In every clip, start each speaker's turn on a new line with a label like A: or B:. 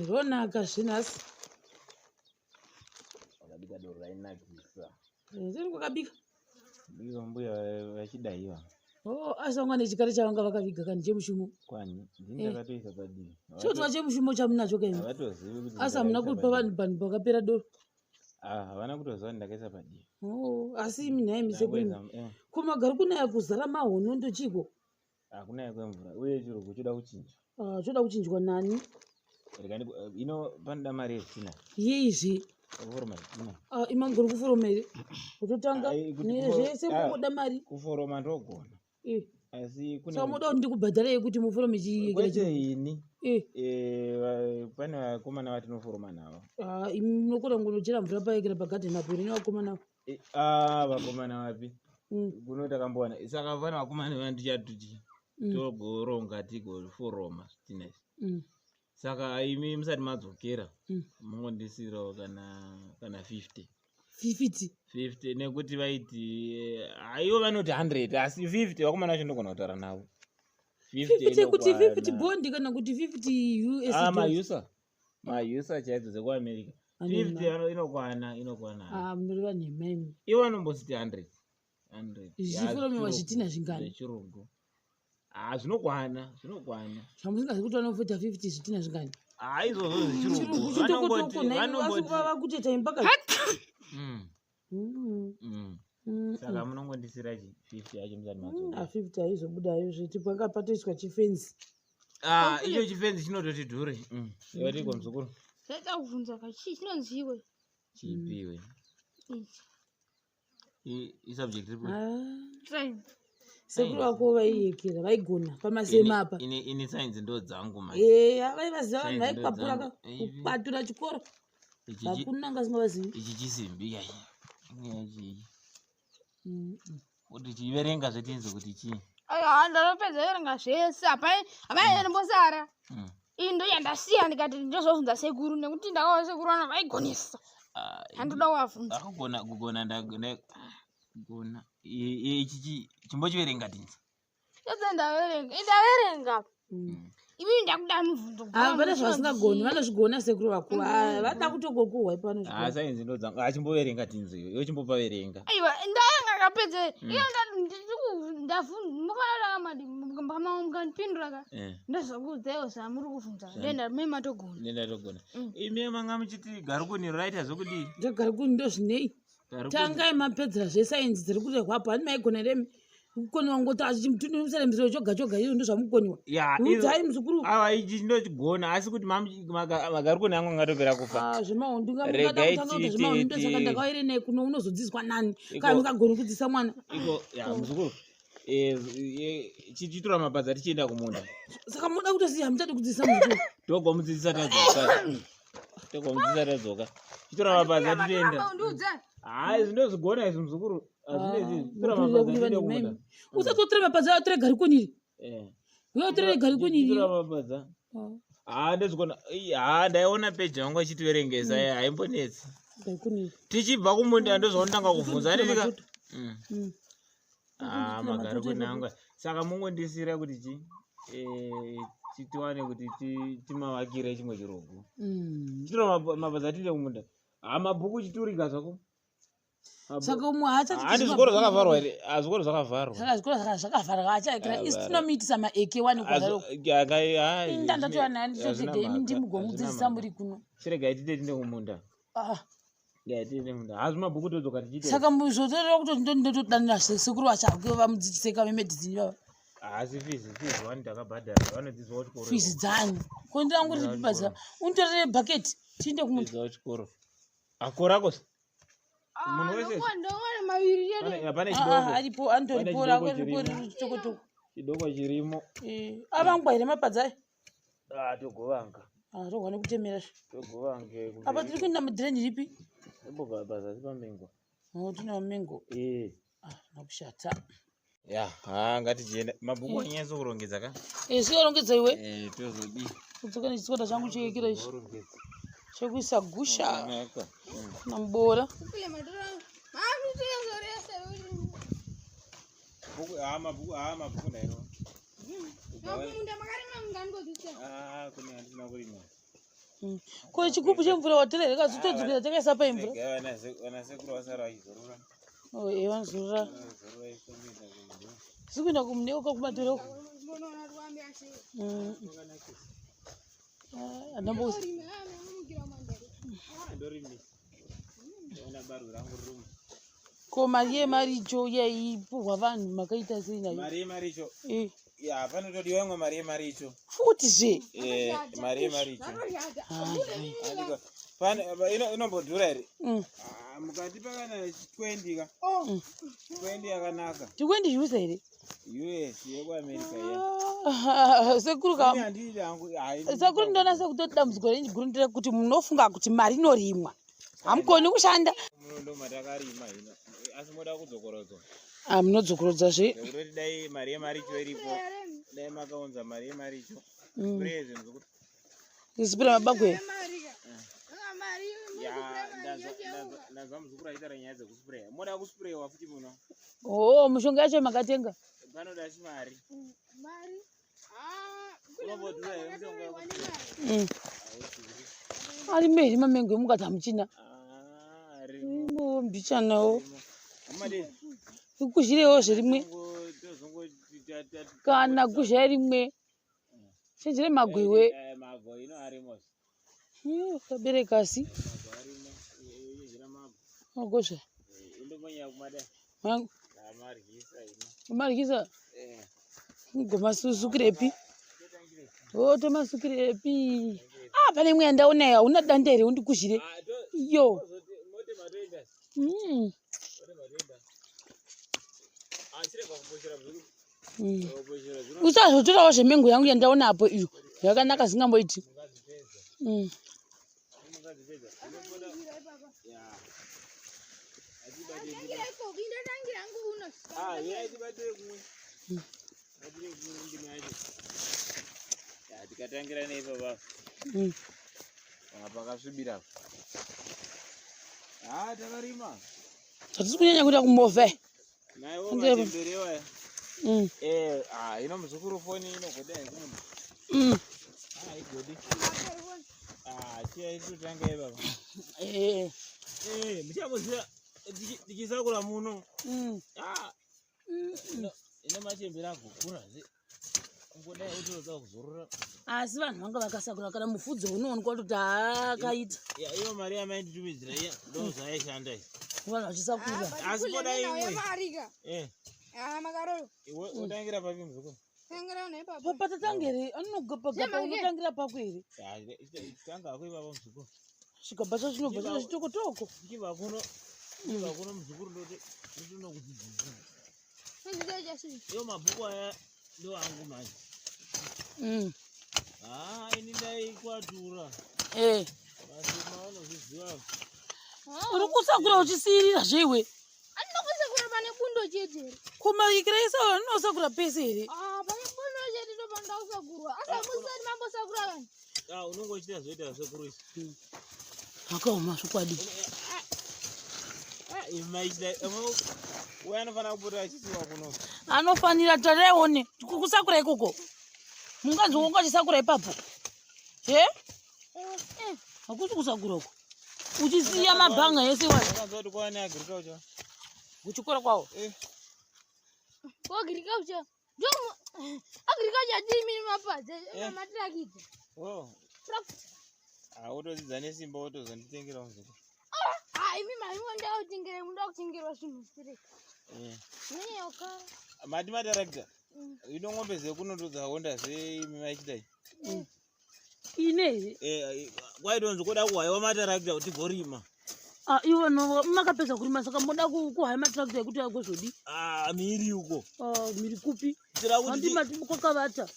A: Ronaka zvenhasi.
B: Wakabika doro rainakisa.
A: Ndiri kwakabika.
B: Bika mbuya vachidaiwa.
A: Oh, asi vanga nechikari chavanga vakaviga kani chemushumo.
B: Kwani ndini ndakatoisa padivi.
A: Chotwa chemushumo chamunacho kaini.
B: Havatozivi kuti
A: Asi hamuna kupa vanhu panhu pakapera doro.
B: Ah, havana kutoziva kuti ndakaisa padivi.
A: Oh, asi imi nhai misekuru. Kumagari kunaya kuzara mahono ndochiko.
B: Hakunaya kwemvura uye chirungu choda kuchinjwa.
A: Ah, choda kuchinjwa nani?
B: Rega ino panoda mari yezvitina.
A: Yeizvi.
B: Kuforoma zvitina.
A: Ah, imangori kuforoma here? Kutotanga nezvese kungoda mari.
B: Kuforoma ndogona.
A: Eh.
B: Asi
A: kune Saka moda kuti ndikubhadharei kuti muforome
B: chii? Kwete ini. Eh. Eh, pane vakomana vatinoforoma navo.
A: Ah, imi munokona kungonochera mvura paekera pagadheni apo here nevakomana?
B: Eh, ah, vakomana vapi? Kuno takambowana. Saka pane vakomana vandichatuti togoronga tigoforoma zvitina izvi. Saka imi musati madzokera mungondisirawo kana 50.
A: 50.
B: 50 nekuti vaiti aivo vanoti 100 asi 50 vakomana vacho ndogona kutaura navo.
A: 50 kuti 50 bond kana kuti 50 US.
B: Ah, mayusa. Mayusa chaidzo dzekuAmerica. 50 inokwana inokwana.
A: Ah, munoreva nhema imi.
B: Ivo vanombositi 100. 100.
A: Zvichiforomewa zvitina zvingani?
B: Zvechirungu. Ah, zvinokwana, zvinokwana.
A: Zvamusingazivi kuti vanofota 50 zvitina zvingani?
B: Ah, izvozvo zvechirungu.
A: Chirungu chitokotoko nhai, asi vava kutoita imba ka.
B: Saka munongondisira chi 50 yacho musati madzoka.
A: Ah, 50 haizobuda zviti panga patoiswa chifenzi.
B: Ah, icho chifenzi chinototi dhure. Yatiko muzukuru.
C: Zvaita kubvunza ka chii chinonziwe?
B: Chipiwe.
C: Ichi.
B: I subject ripi?
C: Science.
A: Sekuru vako vaiyekera vaigona pamasema apa.
B: Ini science ndo dzangu manje.
A: Eya, vaivaziva vanhu
B: Science ndo
A: vaikwapura
B: dzangu.
A: kukwatura chikoro. Hakuna anga asingavazivi.
B: Ichi chisimbi kai. Ichi. Kuti chiverenga zvetinzi kuti chii.
C: Aiwa, ndalopedza verenga zvese. Hapana hapana ndambosara. Iyi ndo yandasiya ndikati ndozobvunza sekuru nekuti ndakaona sekuru vano vaigonesa. Handoda kuvabvunza.
B: Akugona kugona ndagona. Ichi chimbochiverenga tinzi.
C: Yose ndaverenga. Ndaverenga. Imi ndakuda mubvunzo.
A: Ah, vane zvavasingagoni, vanozvigona sekuru vako. Ah, vada kutogokuhwa ipo vanozvigona.
B: Ah, science ndo dzangu. Ah, chimboverenga tinzi. Iwe chimbopaverenga.
C: Aiwa, ndaverenga kapedze. Iyo ndafunda mukandipindura ka. Ndozokuudzawo zvamuri kubvunza. Ndenda mimi matogona.
B: Ndenda togona. Imi manga muchiti garukuni raita zvokudii?
A: Ndogarukuni ndozvinei? Tangai mapedzera zvesainzi dziri kurehwapo hani maigona here imi? Kukoniwa ngoti achimutunumusere choga choga iyo ndozvamukoniwa. Udzai muzukuru.
B: Awa ichi ndochigona asi kuti magarukuni angu angatopera kufa.
A: Ah, zvemaundu ngamungada kutanga kuti zvemaundu ndosaka ndakawaire naye kuno unozodzidziswa nani kana mukagoni kudzidzisa mwana.
B: Iko ya muzukuru. Chichitora mapadza tichienda kumunda.
A: Saka munoda kutosiya hamuchadi kudzidzisa muzukuru.
B: Togomudzidzisa tadzoka. Togomudzidzisa tadzoka. Chitora mapadza tichienda. Hayi zvindozvigona izvi muzukuru.
A: Usatotora mapadza atore garikuni iri. Uye garikuni iri.
B: Chitora mapadza. Ah, ndozvigona. Ah, ndaiona peji yangu achitiverengesa haimbonetsi. Tichibva kumunda ndozvaunotanga kubvunza anditika. Ah, magarikuni angu. Saka mungondisira kuti chi tiwane kuti timavakire chimwe chirogo. Chitora mapadza tiende kumunda. Ah, mabhuku chiturika zvako.
A: Saka umwe haachati
B: handi zvikoro zvakavharwa here? Ah, zvikoro zvakavharwa.
A: Saka zvikoro zvakavharwa achaekera isu tinomuitisa maeke wani kudaro. Ndandatoya naye nditotege imi ndimugomudzidzisa muri kuno.
B: Chiregai tite tiende kumunda.
A: Ah.
B: Tiende kumunda. Hazvi mabhuku todzoka tichiita.
A: Saka muzotoreva kuti ndotodanira sekuru vacho vamudzidzise kame medicine vava.
B: Asi fees wani takabhadhara vanodzidzwa kuchikoro.
A: Fees dzani. Ko ndirangu riri basa. Unitorere bucket tiende kumunda.
B: Dzidzwa kuchikoro. Akorako. Munhu wese
C: pane
B: chidoko.
A: Aripo anotoripo rako ripo riri chitokotoko.
B: Chidoko chirimo.
A: Avangwa here mapadza aya?
B: Ah, togovanga.
A: Ah, togona kutemera.
B: Togovange.
A: Apa tiri kuenda mudhireni ripi?
B: Ipo pazasi pamengo.
A: Oh, tine mamengo.
B: Eh.
A: Ah, nakushata.
B: Ya, ha ngatichienda. Mabhuku anyanyisa kurongedza ka?
A: Eh, siyorongedza iwe.
B: Eh, tozodii?
A: Kudzoka nechitsikonda changu chekira ichi. Chekuisa gusha. Namubora.
B: Bhuku, ah, mabhuku, ah, mabhuku ndairo.
C: Munda makarima mungani kodzidza?
B: Ah, kune handisina kurima.
A: Ko chigubhu chemvura watora here kazi todzokera takaisa paimvura.
B: Vana sekuru vasara vachizorora.
A: Oh, eh vanozorora. Sikuenda kumuneuka kumatoro. Ko mari yemaricho yaipuhwa vanhu makaita sei nayo?
B: Mari yemaricho? Eh. Ya, panotodiwa imwe mari yemaricho.
A: Futi zve?
B: Eh, mari yemaricho. Pane inombodhura here? Ah, mukati pakana 20 ka. 20 yakanaka.
A: 20 US here?
B: US yekuAmerica iya.
A: Ah, sekuru ka. Sekuru ndona sekutoti dambudziko renyu guru nderekuti munofunga kuti mari inorimwa. Hamukoni kushanda.
B: Muno ndo matakarima hino. Asi moda kudzokorodzwa.
A: Ah, munodzokorodza zve.
B: Nekutoti dai mari yemaricho iripo. Dai makaunza mari yemaricho. Spray zvinhu zvekuti.
A: Spray mabagwe.
B: Ya, ndanzwa muzukuru aitaura nyaya dzekuspreya. Moda kuspreyiwa futi muno.
A: Oh, mishonga yacho makatenga.
B: Panoda chimari.
C: Mari. Ah,
B: Unombodhura here mishonga yekuspreya?
A: Arimo here mamengo emukati hamuchina?
B: Ah, arimo.
A: Arimo mbichanawo.
B: Amadei.
A: Kuzhirewo zverimwe. Kana kuzhai rimwe. Chenjere magwewe.
B: Magwe ino arimo.
A: Kabereka asi.
B: Magwe arimo. Chenjera magwe.
A: Magozve.
B: Indomanya kumada.
A: Mangu.
B: Amaryisa ino.
A: Amaryisa.
B: Eh.
A: Gomasusukirepi. Oh, tomasukirepi. Ah, pane imwe yandaona iyi hauna danda here undikuzhire. Yo.
B: Mote matoenda. Mote matoenda. Ah, chirega kuposhera muzukuru. Kuposhera zvino.
A: Usazotorawo zvemengo yangu yandaona apo iyo. Yakanaka zingamboiti.
B: Mungazvipedza. Mungazvipedza. Ya. Atibate. Ah, yeah, atibate kumwe. Atibate kumwe ndima yacho. Ya, tikatangira neipapa. Apa pakasvibira apa. Ah, takarima.
A: Hatisi kunyanya kuita kumovha.
B: Naiwo machembere waya. Eh, ah, ino muzukuru foni inogoda here? Ah, igodi. Ah, chiya itotanga ipapa.
A: Eh.
B: Eh, muchamboziva tichisakura muno. Ah. Ino machembere agokura zve. Ungodai utoda kuzorora.
A: Asi vanhu vanga vakasakura kana mufudze unoonekwa kuti haakaita.
B: Ya, iyo mari yamainditumidzira iya ndo zvayaishanda izvi.
A: Vanhu vachisakura.
B: Asi poda imwe. Eh.
C: Ah, makaroro.
B: Iwe utangira papi muzukuru?
C: Tangira neipapo.
A: Patatangere anogapa gapa unotangira pako here?
B: Ya, tanga hako ipapa muzukuru.
A: Chigaba chacho chinobva chine chitokotoko.
B: Ndichibva kuno, ndichibva kuno muzukuru ndoti ndinokudzidzisa. Iyo mabhuku aya ndo angu manje. Ah, ini ndaikwatura.
A: Eh.
B: Basi maunozviziva.
A: Uri kusakura uchisiyirira zveiwe.
C: Andinokusakura pane bundo chete here?
A: Kumaikira isa anosakura pese here?
C: Ah, pane bundo chete ndo panoda kusakurwa. Asi hamusati mambosakura kani?
B: Ah, unonge uchiita zvoita sekuru izvi.
A: Zvakaoma zvokwadi.
B: Ah, maita uye anofanira kupota achisiwa kuno.
A: Anofanira taraione kusakura ikoko. Munganzi wonga achisakura ipapo. He? Hakusi kusakura uko. Uchisiya mabhanga ese wacho.
B: Wakanzwa kuti kwava neagriculture.
A: Kuchikora kwawo.
B: Eh.
C: Agriculture. Ndo agriculture timi mapadze,
B: Eh.
C: matrakita.
B: Oh,
C: Tractor.
B: ah, wotodzidza nesimba wotozonditengera muzukuru.
C: Ah, imi maiwo ndakutengera munoda kutengerwa zvinhu straight.
B: Eh.
C: Mwenye wakara.
B: Mati matarakita. Ino ng'ombe dzekuno ndodzawonda zveimi maichidai.
A: Ine here?
B: Eh, kwaitonzi koda kuhaiwa matarakita kuti tigorima.
A: Ah, ivo no makapedza kurima saka moda kuhaya matrakita ekuti agozodi.
B: Ah, miri uko.
A: Ah, miri kupi?
B: Tira kuti
A: Handi mati kwakavata.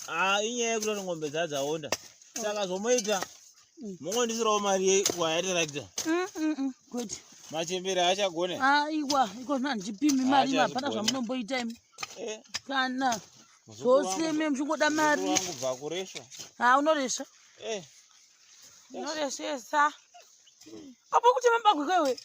B: Ah, inyaya yekuti ng'ombe dzadzaonda. Saka zvomoita mongondisirawo mari yekuhaya tarakita.
A: Kwete.
B: Machembere haachagone.
A: Aiwa, iko zvino handichipimi mari
B: Haachazvigoni.
A: hapana zvamunomboita imi.
B: Eh,
A: Kana
B: muzukuru wangu-
A: zvose imi muchingoda mari.
B: muzukuru wangu bva kuresva.
A: Ha, unoresva.
B: Eh,
A: Unoresvesa. Apo kuti mabagwe kwewe.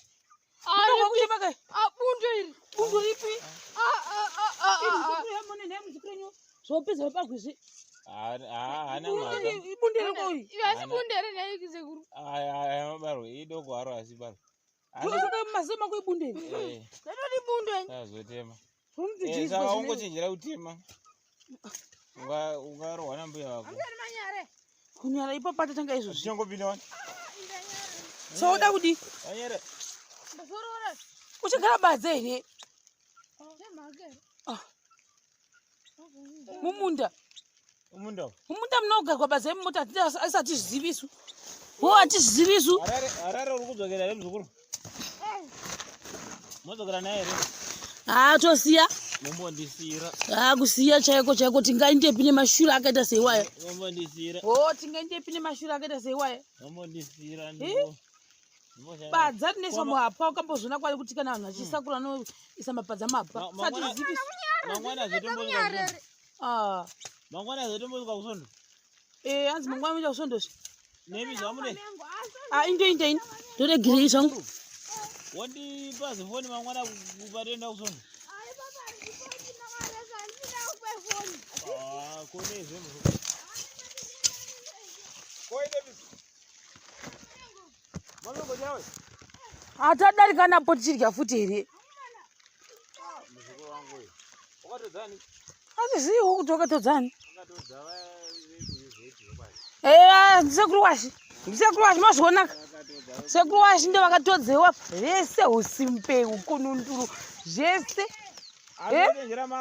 A: Mabagwe kuchema kai.
C: Ah, bundo iri.
A: Bundu ripi?
C: Ah, ah, ah, ah, ah.
A: Muzukuru yamone naye muzukuru wenyu. Zvopedza mabagwe zve.
B: Haana mhaka.
A: Ibunde reko iri.
C: Iwe asi bunde here nhai sekuru?
B: Aya mabarwe idoko haro asi barwe.
A: Saka maziso mako ibunde iri.
C: Ndatoti bunde.
B: Azotema. Saka ungochenjera kutema. Ungarohwa nambuya vako.
C: Amsari manyare.
A: Kunyara ipapo patatanga izvozvi.
B: Tichangopinda wani.
A: So uda kudii?
B: Anyere.
C: Ndazorora.
A: Uchagara badza here?
C: Zvemhaka here?
A: Ah. Mumunda.
B: Mumunda.
A: Mumunda munogarwa badza imota asi hatizvizivi isu. Wo hatizvizivi isu.
B: Harare Harare uri kudzokera here muzukuru? Modzokera naye here?
A: Ah tosiya.
B: Mumbondisiira.
A: Ah kusiya chaiko chaiko tingaendepi nemashura akaita seiwaya.
B: Mumbondisiira.
A: Oh tingaendepi nemashura akaita seiwaya.
B: Mumbondisiira
A: Eh?
B: ndiko.
A: Badza rinoiswa muhapwa ukambozviona kwari kuti kana vanhu vachisakura vanoisa mapadza muhapwa. Sati zivi.
B: Mangwana zotombosvika kusondo.
A: Ah.
B: Mangwana zotombosvika kusondo.
A: Eh hanzi mangwana munoenda kusondo zve.
B: Nemi zvamune.
A: Ah indo indo ini. Ndoregerei zvangu.
B: Wondipa zifoni mangwana kupatoenda kusondo.
C: Ai baba ndifoni mangwana handina kupa foni.
B: Ah kone zve muzukuru. Koite bizi. Mazongo chawe.
A: Hatadarika napo tichidya futi here?
B: Muzukuru wangu uyu. Wakatodzani?
A: Hatiziviwo kuti wakatodzani.
B: Wakatodza vedu zvokwadi.
A: Eh, ndisekuru washi. Ndisekuru washi mazvionaka. Sekuru washi ndo vakatodzewa vese usimbe ukununduru zvese.
B: Anotenjera ma